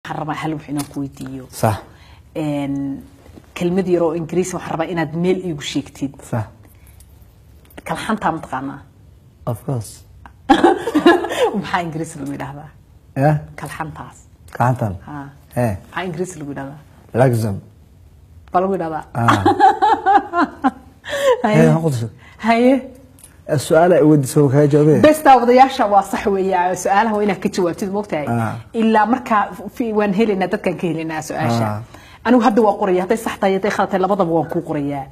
Waxaan rabaa hal wax inaan ku weydiiyo. Sax. Kelmad yar oo Ingiriisi waxaan rabaa inaad meel iigu sheegtid. Sax. Kalxantaa ma taqaanaa? Of course. Maxaa Ingiriisi lagu yidhaahdaa? Ya. Kalxantaas. Gacantan. Ha. Eh. Maxaa Ingiriisi lagu yidhahdaa? Laxam. Baa lagu yidhahdaa. Ah. Haye. Eh, qodso. Haye. Su'aal ay weydiisay kaga jawaabay. Bes, daawadayaasha, waa sax weeya. Su-aalaha waa inaad ka jawaabtid, moogtahay? Ah. Ilaa markaa waan helaynaa, dadkaan ka helaynaa su-aasha. Ah. Anigu hadda waa qoraya, hadday sax tahay, hadday khalad tahay, labadaba waan kuu qorayaa.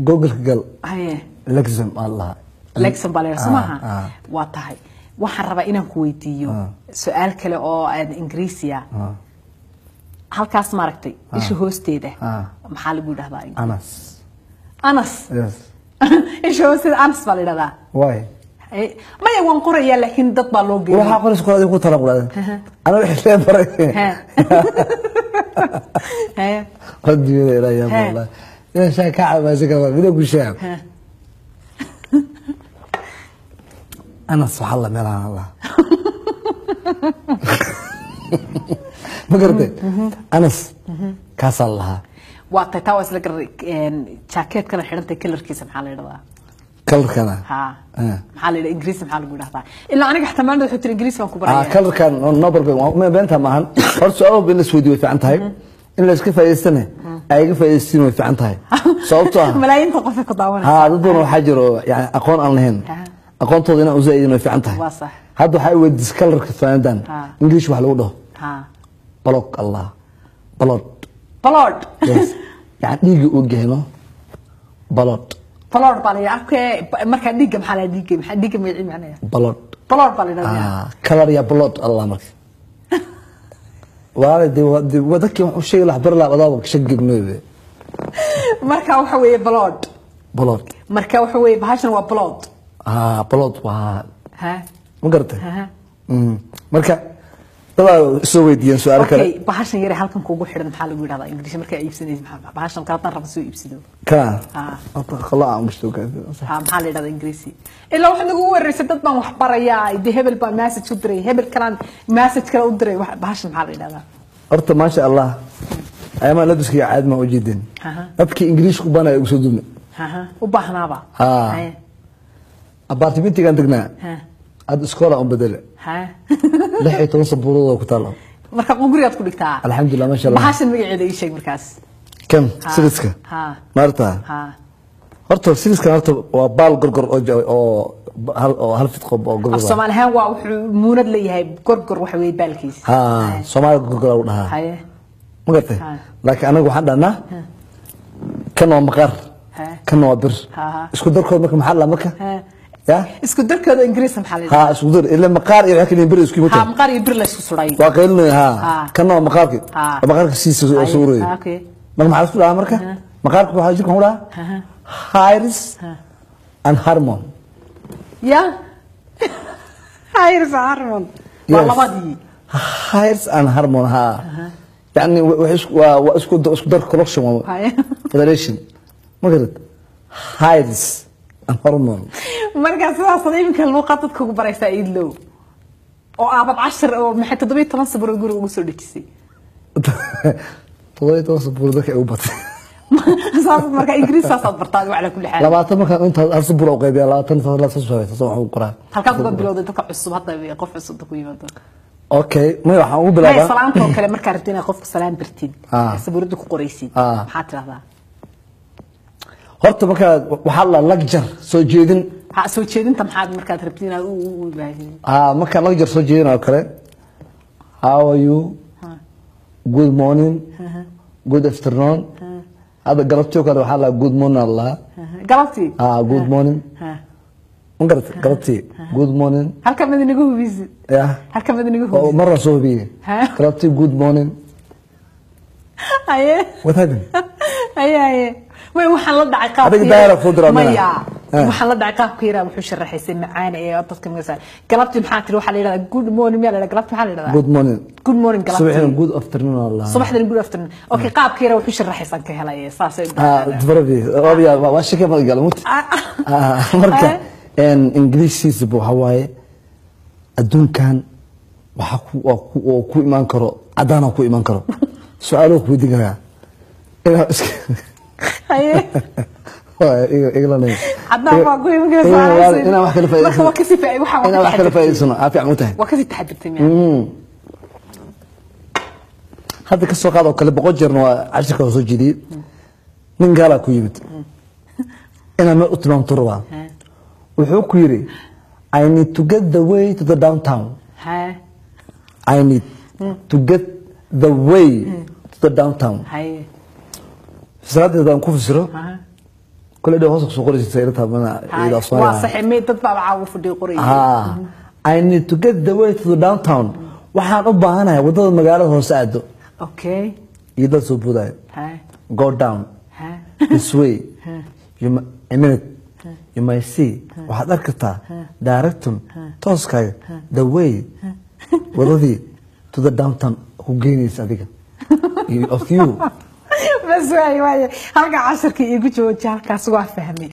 Google gal. Haye. Laxam Allah. Lexon baa la yidhaha, soo maaha? Ah. Waa tahay. Waxaan rabaa inaan ku weydiiyo Ah. su-aal kale oo aan Ingiriisiya. Ah. Halkaas maaragtay, isha hoosteeda, Ah. maxaa lagu yidhahdaa? Anas. Anas? Yes. Isha hoosteeda anas baa la yidhahdaa? Why? Maya, waan qorayaa, laakiin dad baa loo geeyay. Waxa qoris qoraad ku tala qoraad. Ana wixii leen baray. He. He. Qadiyada ila ya He. wallahi. Ina shaa ka cabaysa ka wada ku sheeg. He. Anas waxa la meelaha Allah. Ma garatay? Anas kaas Allah. Waa tahay, taa waa isla garay. Jaakeetkana xidhantay kalarkiisa maxaa la yidhahdaa? Kalarkana. Ha. Eh. Maxaa la yidhahdaa Ingiriisi? Maxaa lagu yidhahdaa? Ilaa aniga xataa maalin wuxuu tiri Ingiriisi baan ku Ah, barayaa. Kalarkan no problem. Ma beenta maahan. Horta su'aal walba in la isweydiiyo way fiican tahay. In la iska faa'iidaystana ay iga faa'iidaystiin way fiican tahay. Sababtoo ah malaayiinta qofay ku daawanaysa. Ha, dad badan waxaa jiro yani aqoon aan lahayn. Ha. Aqoontooda inaan u zaa'idin way fiican tahay. Waa sax. Hadda waxaa i weydiisay kalarka fanaandan. Ha. English wax lagu dhaho. Ha. Block Allah. Blood. Blood. Yes. Yani dhiigga uu gahno. Blood. Blood baa la yidhahdaa. Okay, markaa dhiigga maxaa la dhiigga, maxaa dhiigga magacii macnaheeda? Blood. Blood baa la yidhahdaa. Ah, kalar ya blood Allah marka. Walaal de waa dadkii wax u sheegi lahaa bar lahaa wadaaba shagig noobe. Marka waxa weeye blood. Blood. Marka waxa weeye bahashan waa blood. Ah, blood waa ha. Ma garatay? Ha. Marka dadaa soo weydiiyeen su'aalo kale. Okay, bahashan yare halkan kuugu xidhan maxaa lagu yidhahdaa Ingiriisi markaa iibsanaysid? Maxaa bahashan kale haddaan rabo soo iibsado? Kana. Ah. Horta qala aan gashto ka. Ha, maxaa la yidhahdaa Ingiriisi? Ilaa waxaad nagu weeraysay dad baan wax barayaa, de hebel baan message u diray, hebel kalaan message kale u diray. Bahashan maxaa la yidhahdaa? Horta maasha Allah. Ayama labiska caad ma u jeedin. Aha. Dadkii Ingiriisku banay ugu soo duubnay. Haha, u baahnaaba. Ha. Haye. Apartmentigan degnaa. Ha. Ad iskoola un bedele. Ha. 16 sabuurood oo ku taalo. Marka gurigaad ku dhigtaa? Alxamdulillah, maasha Allah. Bahashan magaceeda ii sheeg markaas. Kan Ha. siriska. Ha. Maarta. Ha. Horta siriskan horta waa baal gorgor oo oo hal fidqob oo gorgor. Af Soomaali ahaan waa wuxuu muunad leeyahay gorgor, waxa weeye baalkiisa. Ha, Soomaali gorgor lagu dhahaa. Haye. Ma garatay? Ha. Laakiin anagu waxaan dhahnaa kan waa maqaar. Ha. Kan waa bir. Ha, ha. Isku darkood marka maxaa la marka? Ha. Ya? Isku darkooda Ingiriis maxaa la yidhahdaa? Ha, isku dar ila maqaar iyo waxa kale bir isku ha yimaado. Maqaar iyo bir la isku suray. Waa qaylinaya ha. Ha. Kan waa maqaarki. Ha. Waa maqaarka siisa oo Haye. suuray. Ha, okay. Marka maxaa isku dhahaa marka? Maqaarka waxaa jirka ku dhahaa? Ha. Iris and hormone. Ya, Iris hormone waa Yes. labadii. Iris and hormone ha. Yani waxay isku waa isku dar collection waa. Haye. Federation. Ma garad? Iris and hormone. Marka sidaas iminka luuqad dadka ugu baraysaa, Iidlow, oo aabad cashar oo maxay 17 sabir oo guriga ugu soo dhejisay. 17 sabuur dadka ay u batay. Saas marka Ingiriis saasaad bartaa adigu calaa kulli xaal. 20 markaan inta hal sabuur oo qaybiya 20 saas saas saas waxaan u qoraa. Halkaad uga bilowday dadka cusub hadda qof cusub ku yimaado? Okay, may waxaan ugu Maya, bilaabaa. Salaanta oo kale markaa rabtid inaad qofka salaan bartid, Ah. sabuurada ku qoraysid, Ah. maxaa tidhahdaa? Horta markaa waxaa la lecture soo jeedin. Ha, soo jeedinta maxaad markaad rabtid inaad u baahin? Ah, markaan lecture soo jeedin oo kale, how are you, good morning, good afternoon. Hadda galabtii oo kale waxaa la good morning Allah. Galabtii? Ah, good morning. Ha. Ma garatay? Galabtii good morning. Halka mid inaga hubisid. Ya. Halka mid inaga oo hubisid. Marna soo hubiyey. Ha. Galabtii good morning. Haye. What happened? Haye, haye, may waxaan la dhacay qaabka Adiga daayar ku diraa maya. mina. Eh. Waxaan la dhacay qaabka yaraa wuxuu sharaxaysay macaan ee dadka magaca. Galabtii maxaa tiri? Waxaa la yidhahdaa good morning miyaa la yidhahdaa? Galabtii maxaa la yidhahdaa? Good morning. Good morning galabtii. Subaxina good afternoon Allah. Subaxdana good afternoon. Okay, qaabka yaraa wuxuu sharaxaysaan ka helay saasay. Ah, dfarabi obiya waa shaka ma galamut. Ah, marka en Ingiriisiisa waxa waaye adduunkan waxa ku oo ku imaan karo. Caddaanaa ku iman karo, su-aaluu ku weydiin karaa inaa iska Haye. Waay, iglanay. Cadnaan baa ku iman kara su'aalahaas. Inaan wax kala Marka faa'iidaysano. waa kasii waxaa waa Inaan ka wax kala taxadirtay. faa'iidaysano aa fiican u tahay. Waa kasii taxadirtay miya? Hadda ka soo qaad oo kale, 100 jeerna waa cashirka soo jeediyey, nin gaalaa ku yimid inaa meel u tilmaamto rabaa. Wuxuu ku yidhi, "I need to get the way to the downtown." "I need to get the way to the downtown." Fasiraadeeda aan ku fasiro, kule dhow hoos kusoo qoraysa ila taabana ila Waa Soomaaliya. Saxi may dad baa caawa fadhiyo qoraya. Ha, "I need to get the way to the downtown", waxaan u baahanahay wadada magaalada hoose aado. Iyo dad soo boodaayo. "Go down this way, you a minute, you might see", waxaad arki kartaa, "direction", tooskaaga, "the way", wadadii, "to the downtown" ku geynaysa adiga of you. Bas, waay, halka casharka iigu jooji halkaas, waa fahmay.